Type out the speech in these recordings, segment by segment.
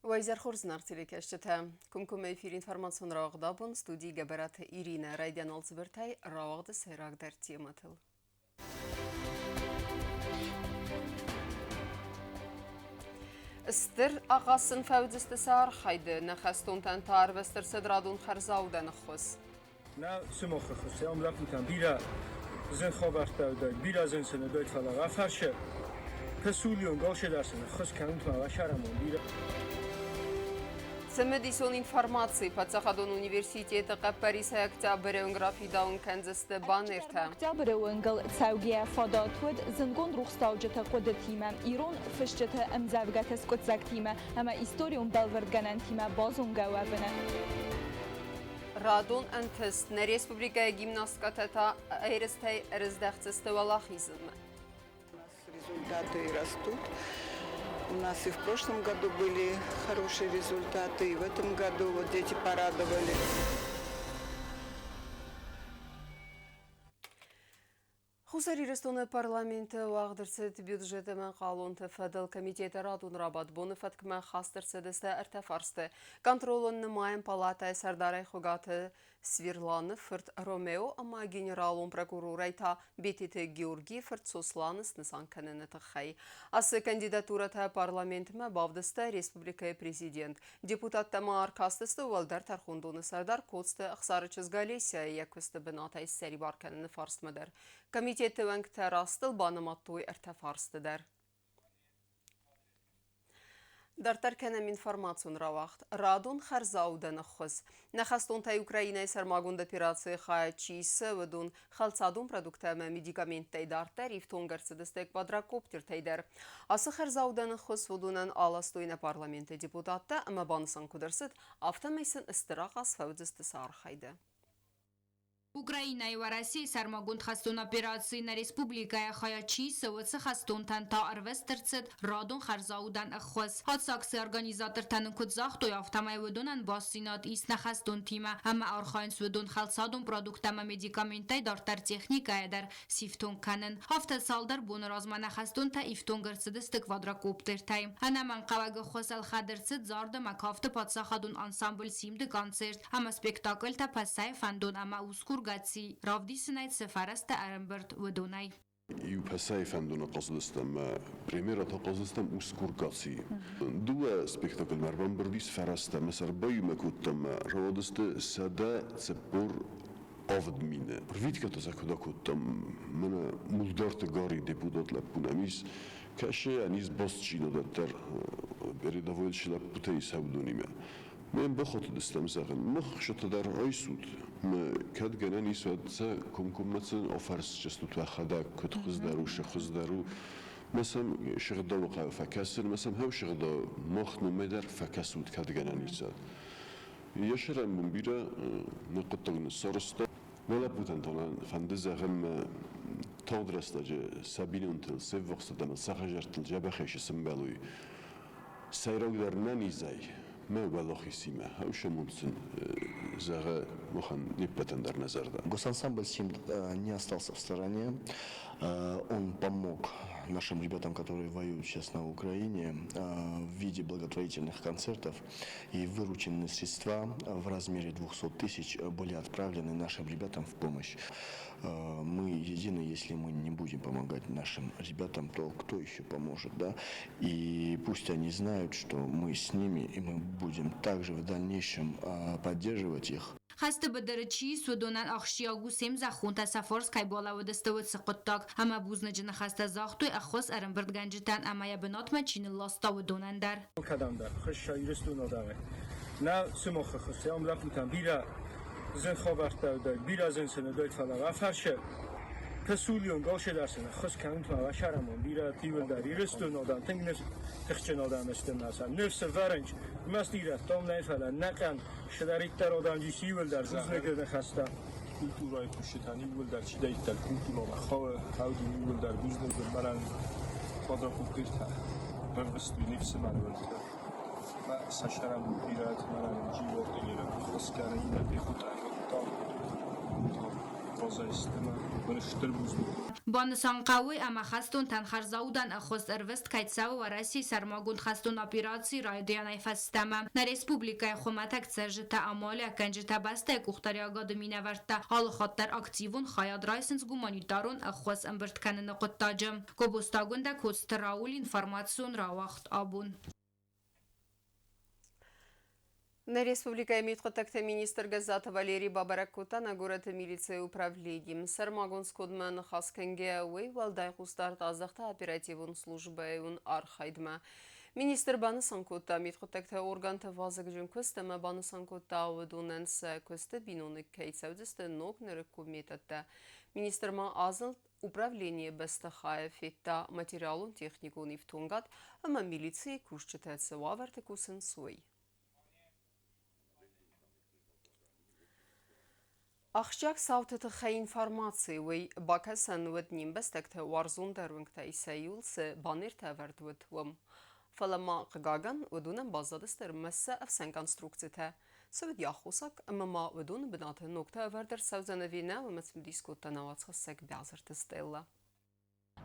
Уӕ изӕр хорз, зынаргъ телекӕсджытӕ! Комкоммӕ эфир информацион рауагъд абон студийы Гӕбӕраты Иринӕ райдиан алцыбыртӕй рауагъды сӕйрагдӕр темӕтыл. Стыр ахъаз сын фӕуыдзысты сӕ архайды, нӕ хӕстонтӕн та ӕрвыст ӕрцыд радон хӕрзаудӕны ххуыс. Нӕ сымахы хсӕн лӕппутӕн бирӕ зын хабӕрттӕ уыдаид, бирӕ зын сын уыдаид, фӕлӕ рафӕрсы Пысулион галшедарсын ӕххуыс кӕнут ма уӕ бирӕ. Цымыдисон информаци паддзахадон университеты хъӕппӕрисӕй октябры онг рафидауын кӕндзысты баннертӕ. Октябры онгыл цӕугӕ фадат уыд зындгонд рухстауджыты хъуыдытимӕ, ирон фысджыты ӕмдзӕвгӕты скъуыддзӕгтимӕ ӕмӕ историон бӕлвырдгӕнӕнтимӕ базонгӕ уӕвынӕн. Радон ӕнтыст нӕ республикӕйы гимнасткӕтӕ та ерыстӕй ӕрыздӕхдзысты уӕлахизмӕ. Результаты растут. У нас и в прошлом году были хорошие результаты, и в этом году вот дети порадовали. Хуссар Ирыстоны парламенты уагъд ӕрцыд бюджет ӕмӕ хъалонты фӕдыл комитеты радон рабадт боны фӕткмӕ хаст ӕрцыдысты ӕртӕ фарсты. Контролон нымайӕн палатӕйы сӕрдарӕй Хуыгаты Сверланы фырт Ромео ӕмӕ генералон прокурорӕй та Бететы Георгийы фырт Сосланы снысан кӕныны тыххӕй. Ацы кандидатурӕтӕ парламентмӕ бавдыста республикӕйы президент. Депутаттӕ ма ӕркастысты Уӕлдӕр тӕрхондоны сӕрдар Коцты Ӕхсары чызг Олесяйы йӕ куысты бынатӕй ссӕрибар кӕныны фарстмӕ дӕр. Комитеты уӕнгтӕ растыл банымадтой ӕртӕ фарсты дӕр. Дарддӕр кӕнӕм информацион рауагъд. Радон хӕрзаудӕн ӕххуыс. Нӕ хӕстонтӕй Украинӕйы сӕрмагонд операцийы хайад чи исы, уыдон хӕлцадон продукттӕ ӕмӕ медикаменттӕй дарддӕр ифтонг ӕрцыдысты квадрокоптертӕй дӕр. Ацы хӕрзаудӕн ӕххуыс уыдонӕн аластой нӕ парламенты депутаттӕ ӕмӕ банысан куыд ӕрцыд, афтӕмӕй сын стыр ахъаз фӕуыдзысты сӕ архайды. Украинӕйы Уӕрӕсейы сӕрмагонд хӕстон операцийы нӕ республикӕйы хайад чи исы, уыцы хӕстонтӕн та ӕрвыст ӕрцыд радон хӕрзаудӕн ӕххуыс. Акцийы организатортӕ нын куыд загътой, афтӕмӕй уыдонӕн бастдзинад ис нӕ хӕстонтимӕ ӕмӕ архайынц уыдон хӕлцадон продукттӕ ӕмӕ медикаменттӕй дарддӕр техникӕйӕ дӕр сифтонг кӕнын. Афтӕ цалдӕр боны размӕ нӕ хӕстонтӕ ифтонг ӕрцыдысты квадрокоптертӕй. Ӕнӕмӕнгхъӕуӕг ӕххуыс ӕлхӕд ӕрцыд зард ӕмӕ кафты паддзахадон ансамбль «Симд-ы концерт ӕмӕ спектакльтӕ Пӕсӕйы фӕндон ӕмӕ Усгур Гаци равдисынӕй цы фӕрӕзтӕ ӕрӕмбырд, уыдонӕй. Иу Пӕсӕйы фӕндоны хъазыдыстӕм мӕ премьерӕтӕ хъазыдыстӕм Усгур Гаци. Дыууӕ спектакльмӕ ӕрбамбырд ис фӕрӕзтӕ ӕмӕ сӕ ӕрбаиумӕ кодтам мӕ рауадысты 147 мины. Рвитгӕ та сӕ куыд акодтам, мӕнӕ Мулдарты Гарри депутат лӕппу нӕм ис, кӕсы, ӕниз баст чи нӕ дӕр рядовой лӕппутӕй ис уыдонимӕ. Ме мбӕхотыдыстӕм зӕгъын, мах дӕр айсут, мӕ кӕд гӕнӕн ис, уӕд сӕ комкоммӕ сын афӕрсдзыстут уӕхӕдӕг, куыд хуыздӕр у, цы хуыздӕр у. Мӕ сӕм сыгъдауы хъӕуы фӕкӕсын, мӕ сӕм хъӕуы сыгъдау, мах номӕй дӕр фӕкӕсут, кӕд гӕнӕн ис, уӕд. Йӕ сӕрӕн мын бирӕ нӕ хъуыддаг ныссӕрста. Нӕ лӕппутӕн та фӕнды зӕгъын, мӕ тагъд рӕстӕджы сӕ бинонтыл, се ввахс адӕмыл, сӕ хӕдзӕрттыл дзӕбӕхӕй цы сӕмбӕлой, сӕйрагдӕр нӕ низӕй, мӕ уӕлахизимӕ ӕвсӕмонд сын зӕгъы махӕн не ппӕтӕн дӕр нӕ зӕрдӕ. Госансамбль «Симд» не остался в стороне. Он помог нашим ребятам, которые воюют сейчас на Украине, в виде благотворительных концертов. И вырученные средства в размере 200 тысяч были отправлены нашим ребятам в помощь. Мы едины, если мы не будем помогать нашим ребятам, то кто еще поможет, да? И пусть они знают, что мы с ними, и мы будем также в дальнейшем поддерживать их. Хӕсты быдыры чи ис, уыдонӕн ахсджиаг у се мзӕххонтӕ сӕ фарс кӕй балӕууыдысты, уыцы хъуыддаг. Ӕмӕ бузныджы ныхӕстӕ загътой ӕххуыс ӕрӕмбырдгӕнджытӕн ӕмӕ йӕ бынатмӕ чи нылласта, уыдонӕн дӕр. Кӕдӕмдӕр хӕсса Ирыстоны адӕмӕй. Нӕ сымахы хӕссӕм лӕппутӕн бирӕ зын хабӕрттӕ уыдаид, бирӕ зын сын уыдаид, фӕлӕ рафӕрсы Пысулион галшедарсын ӕххуыс кӕнут ма уӕ бирӕ тиуылдӕр Ирыстоны адӕм тынг тыхджын адӕм сты мӕ сӕ ныфс ӕвӕрынч, ӕрмӕст ирӕттӕм нӕ, фӕлӕ нӕхъӕн цыдӕриддӕр адӕм ис иууылдӕр бузныгы ныхӕстӕ. Культурӕйы кусджытӕн иууылдӕр чидӕриддӕр культурӕмӕ хауы, хауди иууылдӕр бузныг мӕнӕн квадрокоптертӕ ӕрвыстой не фсымӕры Мӕ цӕстӕрӕн бирӕты мӕнӕн джиуӕрдынеры ӕххуыс кӕны иннӕ пехотӕйы баззайдзысты ӕмӕ уын стыр бузныг. Банысан хъӕуы, ӕмӕ хӕстонтӕн хӕрзаудӕн ӕххуыс ӕрвыст кӕй цӕуы Уӕрӕсейы сӕрмагонд хӕстон операцийы райдайӕнӕй фӕстӕмӕ. Нӕ республикӕйы хуымӕтӕг цӕрджытӕ, амалиуӕггӕнджытӕ, бӕстӕйы къухдариуӕгады минӕвӕрттӕ алыхатт дӕр активон хайад райсынц гуманитарон ӕххуыс ӕмбырд кӕныны хъуыддаджы. Гобозты Агуындӕ, Коцты Рауль, информацион рауагъд абон. Нӕ республикӕйы мидхъуыддӕгты министр Гӕззаты Валерий бабӕрӕг кодта нӕ горӕты милицӕйы управленийы. Сӕрмагонд скодмӕ ныхас кӕнгӕйӕ, уый уӕлдай хъусдард аздӕхта оперативон службӕйон архайдмӕ. Министр банысан кодта мидхъуыддӕгты органты вазыгджын куыст ӕмӕ банысан кодта, уыдонӕн сӕ куысты биноныг кӕй цӕудзысты ног нырыккон методтӕ. Министр ма азылд Управленийы бӕстыхайы федта материалон-техникон ифтонгад ӕмӕ милицийы кусджытӕ цы уавӕрты кусынц, уый. Ахсджиаг цауты тыххӕй информаци уый бакӕсӕн уыд не мбӕстӕгты уарзондӕр уынгтӕй сӕ иуыл цы баннертӕ ӕвӕрд уыд, уым. Фӕлӕ ма, хъыгагӕн, уыдонӕн баззадысты ӕрмӕст сӕ ӕфсӕн конструкцитӕ. Цы уыд йӕ аххосаг ӕмӕ ма уыдоны бынаты ногтӕ ӕвӕрд ӕрцӕудзӕн ӕви нӕ, уымӕ цымыдис кодта нӕ уацхӕссӕг Бязырты Стеллӕ.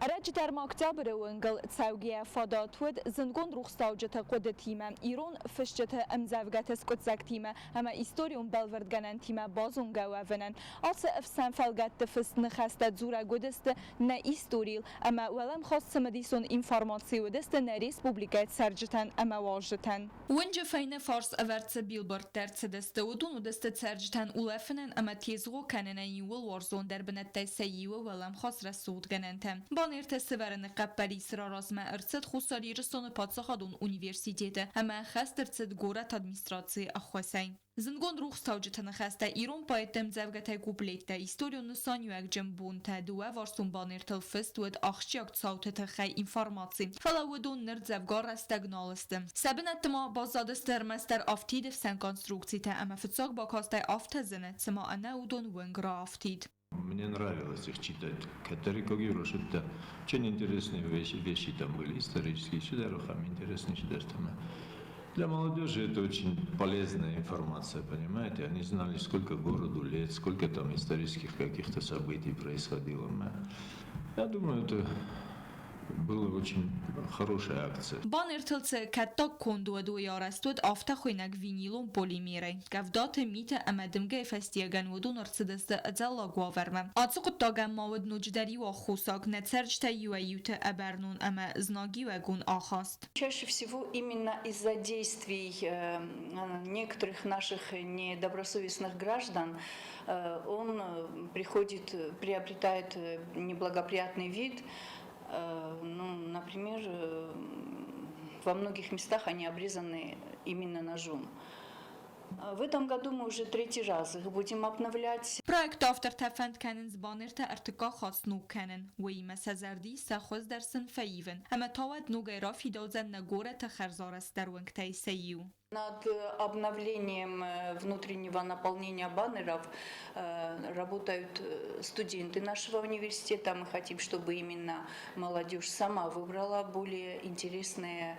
Ӕрӕджы дӕр ма октябры уынгыл цӕугӕйӕ фадат уыд зындгонд рухстауджыты хъуыдытимӕ, ирон фысджыты ӕмдзӕвгӕты скъуыддзӕгтимӕ ӕмӕ историон бӕлвырдгӕнӕнтимӕ базонгӕ уӕвынӕн. Ацы ӕфсӕн фӕлгӕтты фыст ныхӕстӕ дзурӕг уыдысты нӕ историйыл ӕмӕ уӕлӕмхас цымыдисон информаци уыдысты нӕ республикӕйы цӕрджытӕн ӕмӕ уазджытӕн. Уынджы фӕйнӕ фарс ӕвӕрд цы билбордтӕ ӕрцыдысты, уыдон уыдысты цӕрджытӕн улӕфынӕн ӕмӕ тезгъо кӕнынӕн иууыл уарзондӕр бынӕттӕй сӕ иуы уӕлӕмхас рӕсугъдгӕнӕнтӕ. Баннертӕ сӕвӕрыны хъӕппӕрис раразмӕ ӕрцыд Хуссар Ирыстоны паддзахадон университеты ӕмӕ ӕххӕст ӕрцыд горӕты администрацийы ӕххуысӕй. Зындгонд рухстауджыты ныхӕстӕ ирон поэтты ӕмдзӕвгӕтӕй куплеттӕ, историон нысаниуӕгджын бонтӕ дыууӕварсон баннертыл фыст уыд ахсджиаг цауты тыххӕй информаци, фӕлӕ уыдон ныр дзӕвгар рӕстӕг нал сты. Сӕ бынӕтты ма баззадысты ӕрмӕстдӕр афтид ӕфсӕн конструкцитӕ ӕмӕ фыццаг бакастӕй афтӕ зыны, цыма ӕнӕ уыдон уынг раафтид. Мне нравилось их читать. Кӕддӕриккаг Ирошитта очень интересные вещи там были, исторические, чидӕр интересные чидӕртӕ. Для молодежи это очень полезная информация, понимаете? Они знали, сколько городу лет, сколько там исторических каких-то событий происходило. Я думаю, это была очень хорошая акция. Баннертыл цы кӕттаг конд уыд, уый арӕзт уыд афтӕ хуыйнӕг винилон полимерӕй. Къӕвдаты, миты ӕмӕ дымгӕйы фӕстиуӕгӕн уыдон ӕрцыдысты ӕдзӕллаг уавӕрмӕ. Ацы хъуыддагӕн ма уыд ноджыдӕр иу аххосаг, нӕ цӕрджытӕй иуӕй-иуты ӕбӕрнон ӕмӕ знагиуӕгон ахаст. Чаще всего именно из-за действий некоторых наших недобросовестных граждан он приходит, приобретает неблагоприятный вид. Ну, например, во многих местах они обрезаны именно ножом. В этом году мы уже третий раз их будем обновлять. Проекты автортӕ фӕнд кӕнынц баннертӕ ӕртыккаг хатт сног кӕнын. Уыимӕ сӕ зӕрды ис сӕ хуыз дӕр сын фӕивын. Ӕмӕ та уӕд ногӕй рафидаудзӕн нӕ горӕты хӕрзарӕзтдӕр уынгтӕй сӕ иу. Над обновлением внутреннего наполнения баннеров работают студенты нашего университета. Мы хотим, чтобы именно молодежь сама выбрала более интересные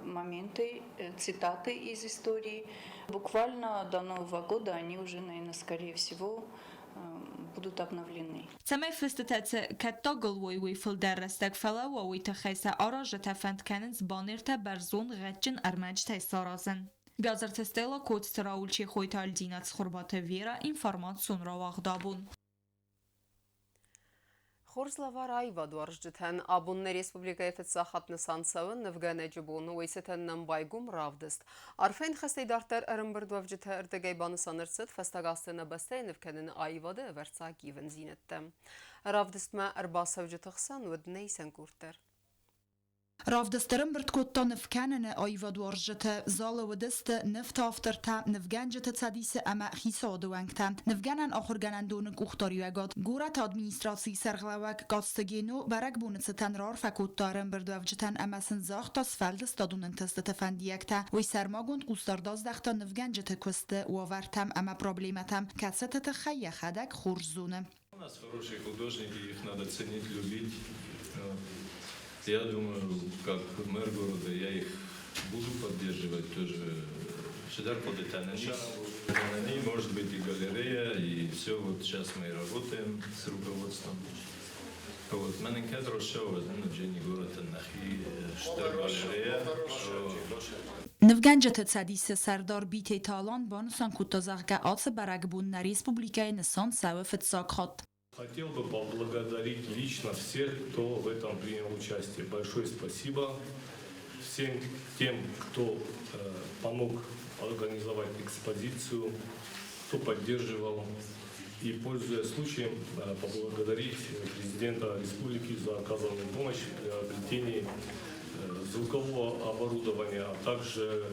моменты, цитаты из истории. Буквально до Нового года они уже, наверное, скорее всего, будут обновлены. Цӕмӕй фыстытӕ цы кӕттагыл уой, уый фылдӕр рӕстӕг фӕлӕууа, уый тыххӕй сӕ аразджытӕ фӕнд кӕнынц баннертӕ бӕрзонд гъӕдджын ӕрмӕджытӕй саразын. Бязырты Стелла, Коцты Рауль, Чехойты Альдина, Цхуырбаты Вера, информацион рауагъд абон. Хорз лӕвар аивадуарзджытӕн абон нӕ республикӕйы фыццаг хатт нысан цӕуы нывгӕнӕджы бон. Уый цытӕн нӕм байгом равдыст. Арфӕйы ныхӕстӕй дарддӕр ӕрӕмбырдуӕвджытӕ ӕрдӕгӕй банысан ӕрцыд фӕстаг азты нӕ бӕстӕйы нывкӕныны аивады ӕвӕрццаг ивындзинӕдтӕ. Равдыстмӕ ӕрбацӕуджыты хсӕн уыд нӕ исӕн къорд дӕр. Равдыст ӕрӕмбырд кодта нывкӕныны аивадуарзджыты, залы уыдысты нывты автортӕ, нывгӕнджыты цӕдисы ӕмӕ хицауады уӕнгтӕ, нывгӕнӕн ахуыргӕнӕндоны къухдариуӕгад. Горӕты администрацийы сӕргълӕууӕг Коцты Гено бӕрӕгбоны цытӕн раарфӕ кодта ӕрӕмбырдуӕвджытӕн ӕмӕ сын загъта сфӕлдыстадон ӕнтыстыты фӕндиӕгтӕ. Уый сӕрмагонд хъусдард аздӕхта нывгӕнджыты куысты уавӕртӕм ӕмӕ проблемӕтӕм, кӕцыты тыххӕй йӕхӕдӕг хорз зоны. У нас хорошие художники, их надо ценить, любить. Я думаю, как мэр города, я их буду поддерживать тоже. Цыдӕр хъуыдытӕ нын ис. Может быть и галерея, и все. Вот сейчас мы и работаем с руководством. Вот, мӕнӕн кӕд росӕуӕдзӕн уджени горӕтӕн нӕхи стыр галерея. Нывгӕнджыты цӕдисы сӕрдар Битеты Алан банысан кодта, зӕгъгӕ, ацы бӕрӕгбон нӕ республикӕйы нысан цӕуы фыццаг хатт. Хотел бы поблагодарить лично всех, кто в этом принял участие. Большое спасибо всем тем, кто помог организовать экспозицию, кто поддерживал. И, пользуясь случаем, поблагодарить президента республики за оказанную помощь в приобретении звукового оборудования, а также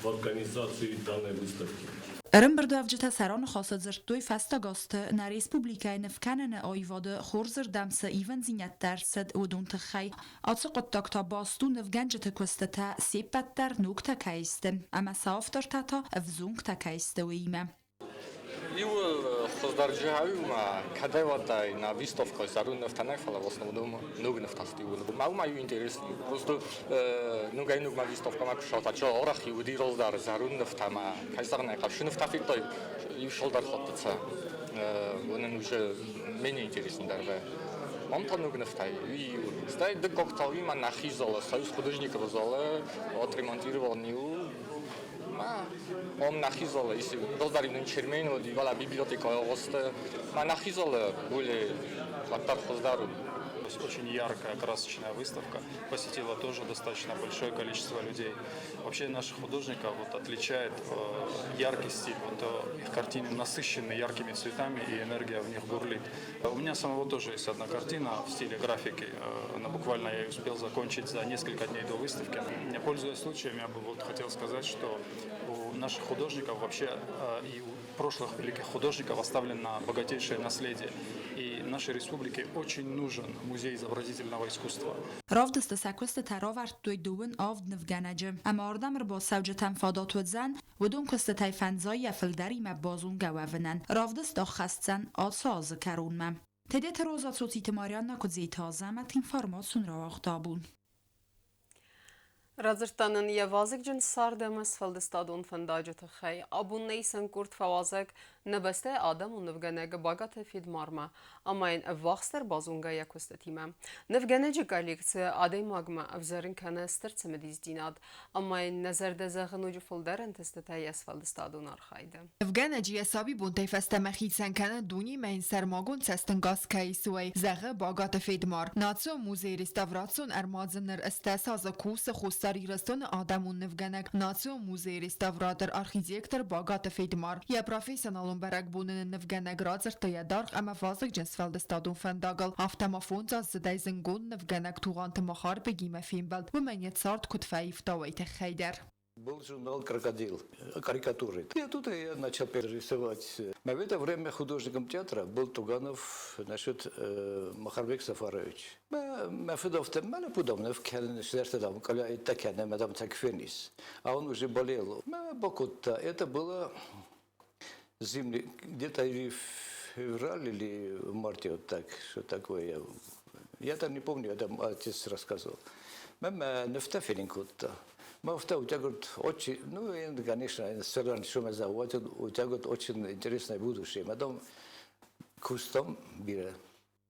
в организации данной выставки. Ӕрӕмбырдуӕвджытӕ сӕ раныхасы дзырдтой фӕстаг азты нӕ республикӕйы нывкӕныны аивады хорзырдӕм цы ивындзинӕдтӕ ӕрцыд, уыдон тыххӕй. Ацы хъуыддаг та баст у нывгӕнджыты куыстытӕ се ппӕт дӕр ногтӕ кӕй сты ӕмӕ сӕ автортӕ та ӕвзонгтӕ кӕй сты, уыимӕ. Иууыл хуыздӕр джихауи ма кӕдӕй-уӕдӕй нӕ выставкӕ зӕронд нывтӕ нӕ, фӕлӕ в основном ног нывтӕ сты иууыл. Ма уымӕ иу интересный. Просто ногӕй-ногмӕ выставкӕмӕ куы ссардта, чи арӕх-иу уыди раздӕр зӕронд нывтӕ ӕмӕ кӕй зӕгъын ӕй хъӕуы, цы нывтӕ федтай, иу цалдӕр хатты сӕ уынын уже менее интересный дӕр вӕййы. Мам та ног нывтӕй. Стӕй дыккаг та уый ма нӕхи залы, Союз художников залы отремонтировал иу Ма ом нӕхи залы, если раздӕр нын Чермен уыди, вала библиотекӕйы агъуысты, ма нӕхи залы более уӕддӕр хуыздӕр уыд. Очень яркая, красочная выставка. Посетила тоже достаточно большое количество людей. Вообще наших художников вот отличает яркий стиль. Вот, их картины насыщены яркими цветами, и энергия в них бурлит. У меня самого тоже есть одна картина в стиле графики. Она буквально я ее успел закончить за несколько дней до выставки. Пользуясь случаем, я бы вот хотел сказать, что у наших художников вообще и у прошлых великих художников оставлено богатейшее наследие. И нашей республике очень нужен музей изобразительного искусства. Равдысты сӕ куыстытӕ равӕрдтой дыууын авд нывгӕнӕджы ӕмӕ ардӕм ӕрбацӕуджытӕн фадат уыдзӕн, уыдон куыстытӕй фӕндзаййӕ фылдӕримӕ базонгӕ уӕвынӕн. Равдыст аххӕсдзӕн ацы азы кӕронмӕ. Тедеты Роза, Цоциты Марианна, Куыдзеты Азӕмӕт, информацион рауагъд абон. Радзырдта нын йӕ вазыгджын цард ӕмӕ сфӕлдыстадон фӕндаджы тыххӕй. Абон нӕ исӕн къорд фӕуазӕг нӕ бӕстӕйы адӕмон нывгӕнӕг Багаты Федмармӕ ӕмӕ йын ӕввахсдӕр базонгӕ йӕ куыстытимӕ. Нывгӕнӕджы коллекци адӕймагмӕ ӕвзӕрын кӕны стыр цымыдисдзинад ӕмӕ йын нӕ зӕрдӕ зӕгъы ноджы фылдӕр ӕнтыстытӕ йӕ сфӕлдыстадон архайды. Нывгӕнӕджы йӕ сабибонтӕй фӕстӕмӕ хицӕн кӕны дунемӕ йын сӕрмагонд цӕстӕнгас кӕй ис, уый, зӕгъы Багаты Федмар. Национ музейы реставрацион ӕрмадзы ныр стӕс азы кусы Хуссар Ирыстоны адӕмон нывгӕнӕг, Национ музейы реставратор, архитектор Багаты Федмар. Йӕ профессионалон бӕрӕгбоны нын нывгӕнӕг радзырдта йӕ даргъ ӕмӕ вазыгджын сфӕлдыстадон фӕндагыл, афтӕ ма фондзаздзыдӕй зындгонд нывгӕнӕг Тугъанты Махарбегимӕ фембӕлд, уымӕн йӕ цард куыд фӕивта, уый тыххӕй дӕр. Был журнал «Крокодил», карикатуры. И оттуда я начал рисовать. А в это время художником театра был Туганов, значит, Махарбек Сафарович. Мӕ фыд афтӕ мӕнӕ подобно кӕнын коля это кӕнӕм, мадам так фенис. А он уже болел. Бакутта. Это было зимний, где-то или в феврале, или в марте, вот так, что такое. Я там не помню, это отец рассказывал. Мӕ нывтӕ фенын кодта. Мӕ у тебя, говорит, очень, ну, и, конечно, у тебя, говорит, очень интересное будущее. Потом куыстам бирӕ.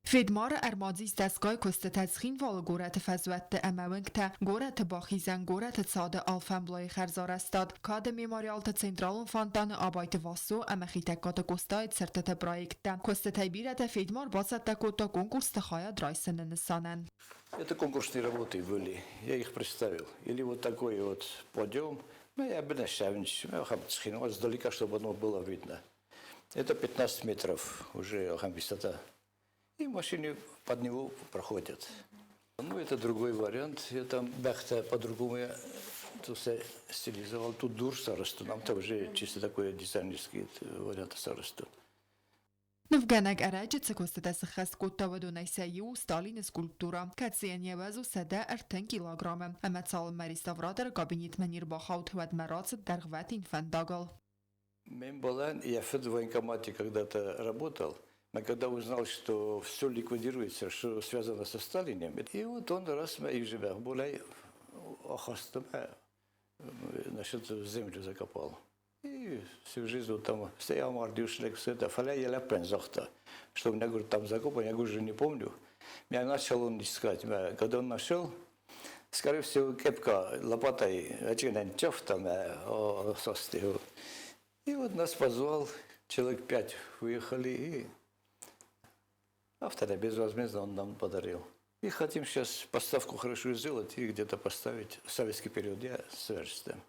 Федмары ӕрмадзы дӕсгай куыстытӕ Цхинвалы горӕты фӕзуӕтты ӕмӕ уынгтӕ, горӕты бахизӕн, горӕты цады алфӕмблайы хӕрзарӕзтад, кады мемориалты централон фонтаны Абайты Вассо ӕмӕ Хетӕгкаты Къостайы цыртыты проекттӕ. Куыстытӕй бирӕтӕ Федмар бацӕттӕ кодта конкурсты хайад райсыны нысанӕн. Это конкурсные работы были, я их представил. Или вот такой вот подиум, ну, я бы издалека, чтобы оно было видно. Это 15 метров уже высота. И машины под него проходят. Ну, это другой вариант. Я там бӕхтӕ по-другому я тут все стилизовал. Тут дур сарӕзтон, нам там уже чисто такой дизайнерский вариант сарӕзтон. Нывгӕнӕг ӕрӕджы цы куыстытӕ сыххӕст кодта, уыдонӕй сӕ иу Сталины скульптура, кӕцыйӕн йӕ уӕз у 130 килограммы. Ӕмӕ цалынмӕ реставраторы кабинетмӕ не рбахауд, уӕдмӕ рацыд дӕргъвӕтин фӕндагыл. Ме мбалӕн йӕ фыд в военкомате когда-то работал. Но когда узнал, что все ликвидируется, что связано со Сталиным, и вот он раз мӕ живя, болай ахастымӕ. Значит, в землю закопал. И всю жизнь вот там стоял мардюшлик, все это. Фаля я ляпен захта. Что у меня, говорит, там закопан, я говорю, уже не помню. Меня начал он искать. Когда он нашел, скорее всего, кепка лопатой, очевидно, тёф там, И вот нас позвал, человек 5 выехали, и автора безвозмездно он нам подарил. И хотим сейчас поставку хорошую сделать и где-то поставить в советский период. Я сверстаем.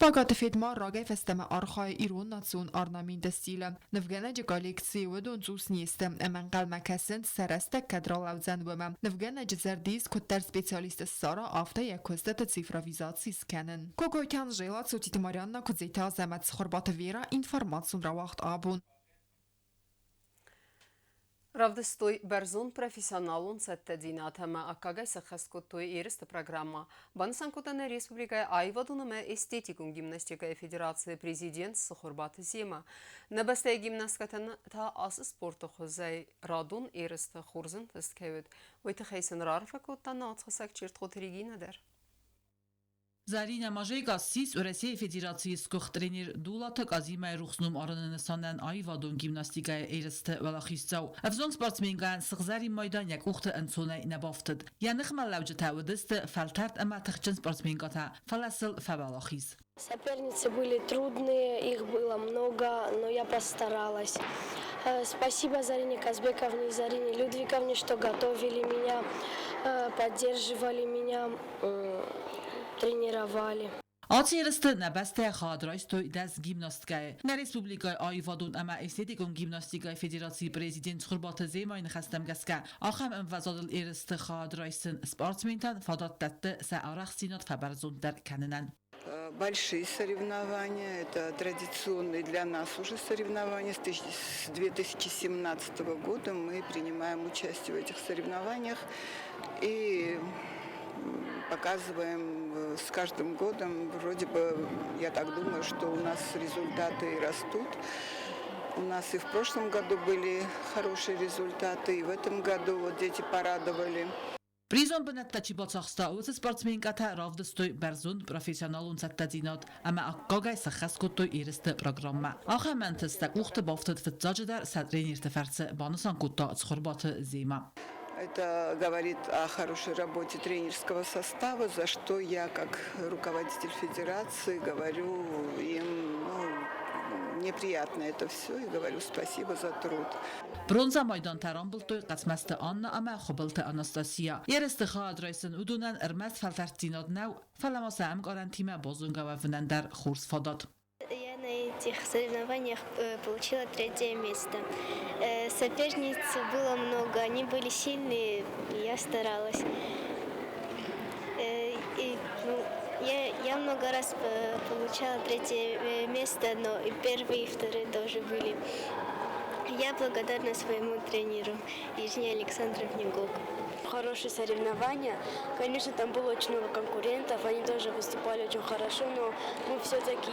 Багаты Федмар рагӕй фӕстӕмӕ архайы ирон национ орнаменты стилы. Нывгӕнӕджы коллекцийы уыдон цъус не сты, ӕмӕ ӕнхъӕлмӕ кӕсынц, сӕ рӕстӕг кӕд ралӕудзӕн, уымӕ. Нывгӕнӕджы зӕрды ис, куыддӕр специалист ссара, афтӕ йӕ куыстыты цифровизаци скӕнын. Кокойты Анжела, Цотиты Марианна, Куыдзеты Азӕмӕт, Цхуырбаты Вера, информацион рауагъд абон. Равдыстой бӕрзонд профессионалон цӕттӕдзинад ӕмӕ аккагӕй сӕххӕст кодтой ерысты программӕ. Банысан кодта нӕ республикӕйы аивадон ӕмӕ эстетикон гимнастикӕйы федерацийы президент Цхуырбаты Зема. Нӕ бӕстӕйы гимнасткӕтӕн та ацы спорты хуызӕй радон ерысты хорз ӕнтыст кӕй уыд, уый тыххӕй сын раарфӕ кодта нацхӕцӕг Чертхъоты Регинӕ дӕр. Заринӕ Мажейка ссис Уӕрӕсейы Федерацийы сгуыхт тренер Дулаты Къазимӕйы рухс ном арыны нысанӕн аивадон гимнастикӕйы ерысты уӕлахиздзау. Ӕвзонг спортсменкӕйӕн сыгъзӕрин майдан йӕ къухты ӕнцонӕй нӕ бафтыд. Йӕ ныхмӕлӕуджытӕ уыдысты фӕлтӕрд ӕмӕ тыхджын спортсменкӕтӕ, фӕлӕ сыл фӕуӕлахиз. Соперницы были трудные, их было много, но я постаралась. Спасибо Зарине Казбековне и Зарине Людвиговне, что готовили меня, поддерживали меня, тренировали. Ацы ерысты нӕ бӕстӕйы хайад райстой 10 гимнасткӕйы. Нӕ республикӕйы аивадон ӕмӕ эстетикон гимнастикӕйы федерацийы президент Цхуырбаты Земайы ныхӕстӕм гӕсгӕ, ахӕм ӕмвӕзадыл ерысты хайад райсын спортсментӕн фадат дӕтты сӕ арӕхстдзинад фӕбӕрзонддӕр кӕнынӕн. Большие соревнования, это традиционные для нас уже соревнования. С 2017 года мы принимаем участие в этих соревнованиях и показываем с каждым годом, вроде бы, я так думаю, что у нас результаты растут. У нас и в прошлом году были хорошие результаты, и в этом году вот дети порадовали. Призон бынӕттӕ чи бацахста, уыцы спортсменкӕтӕ равдыстой бӕрзонд профессионалон цӕттӕдзинад ӕмӕ аккагӕй сӕххӕст кодтой ерысты программӕ. Ахӕм ӕнтысттӕ къухты бафтыд фыццаджыдӕр сӕ тренерты фӕрцы, банысан кодта Цхуырбаты Зема. Это говорит о хорошей работе тренерского состава, за что я, как руководитель федерации, говорю им, ну, неприятно это все, и говорю спасибо за труд. Бронзӕ майдантӕ рамбылдтой Хъӕцмӕзты Анна ӕмӕ Хуыбылты Анастасия. Ерысты хайад райсын уыдонӕн ӕрмӕст фӕлтӕрддзинад нӕу, фӕлӕ ма сӕ ӕмкарӕнтимӕ базонгӕ уӕвынӕн дӕр хорз фадат. Я на этих соревнованиях получила третье место. Соперниц было много, они были сильные, я старалась. И, ну, я много раз получала третье место, но и первые, и вторые тоже были. Я благодарна своему тренеру Ирине Александровне Гог. Хорошие соревнования. Конечно, там было очень много конкурентов, они тоже выступали очень хорошо, но мы все-таки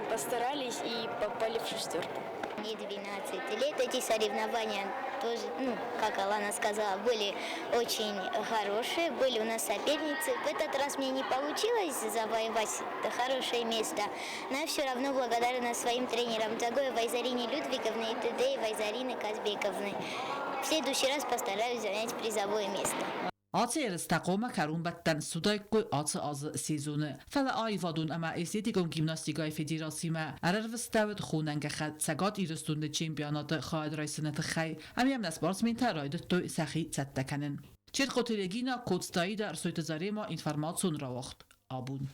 постарались и попали в шестерку. Мне 12 лет. Эти соревнования тоже, ну, как Алана сказала, были очень хорошие, были у нас соперницы. В этот раз мне не получилось завоевать это хорошее место, но я все равно благодарна своим тренерам Дзагоевой Зарине Людвиговне и Тедеевой Зарине Казбековне. В следующий раз постараюсь занять призовое место. Ацы ерыстӕ хъуамӕ кӕронбӕттӕн суыдаиккой ацы азы сезоны. Фӕлӕ аивадон ӕмӕ эстетикон гимнастикӕйы федерацимӕ ӕрӕрвыстӕуыд хонӕн гӕххӕтт Цӕгат Ирыстоны чемпионаты хайад райсыны тыххӕй, ӕмӕ йӕм нӕ спортсментӕ райдыдтой сӕхи цӕттӕ кӕнын. Чертхъоты Регина, Коцты Аида, Ӕрсойты Заремӕ, информацион рауагъд абон.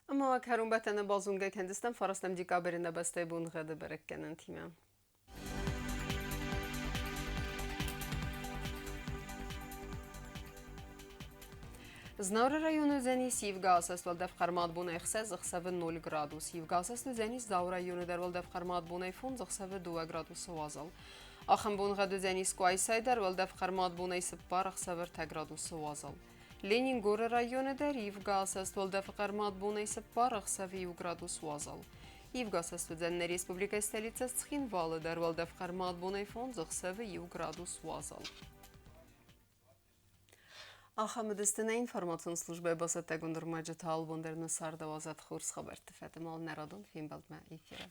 Ӕмӕ кӕронбӕттӕны базонгӕ кӕндзыстӕм фарастӕм декабры нӕ бӕстӕйы боныгъӕды бӕрӕггӕнӕнтимӕ. Знауыры районы уыдзӕнис ивгӕ асӕст уӕлдӕф хъӕрмад бонӕй 6 ӕхсӕвы 0 градус. Ивгӕ асӕст уыдзӕнис Дзауы районы дӕр уӕлдӕф хъӕрмад бонӕй 5 ӕхсӕвы 2 градусы уазал. Ахӕм боныгъӕд уыдзӕнис Къуайсайы дӕр уӕлдӕф хъӕрмад бонӕй 4 ӕхсӕвы 3 градусы уазал. Ленингоры районы дӕр ивгӕ асӕст уӕлдӕфы хъӕрмад бонӕй 4 ӕхсӕвы 1 градус уазал. Ивгӕ асӕст уыдзӕн нӕ республикӕйы столицӕ Цхинвалы дӕр уӕлдӕф хъӕрмад бонӕй 5 ӕхсӕвы 1 градус уазал. Ахӕм уыдысты нӕ информацион службӕйы бацӕттӕгонд ӕрмӕджытӕ алыбон дӕр нӕ цардауадзӕд хорз хабӕртты фӕтымал нӕ радон фембӕлдмӕ эфиры.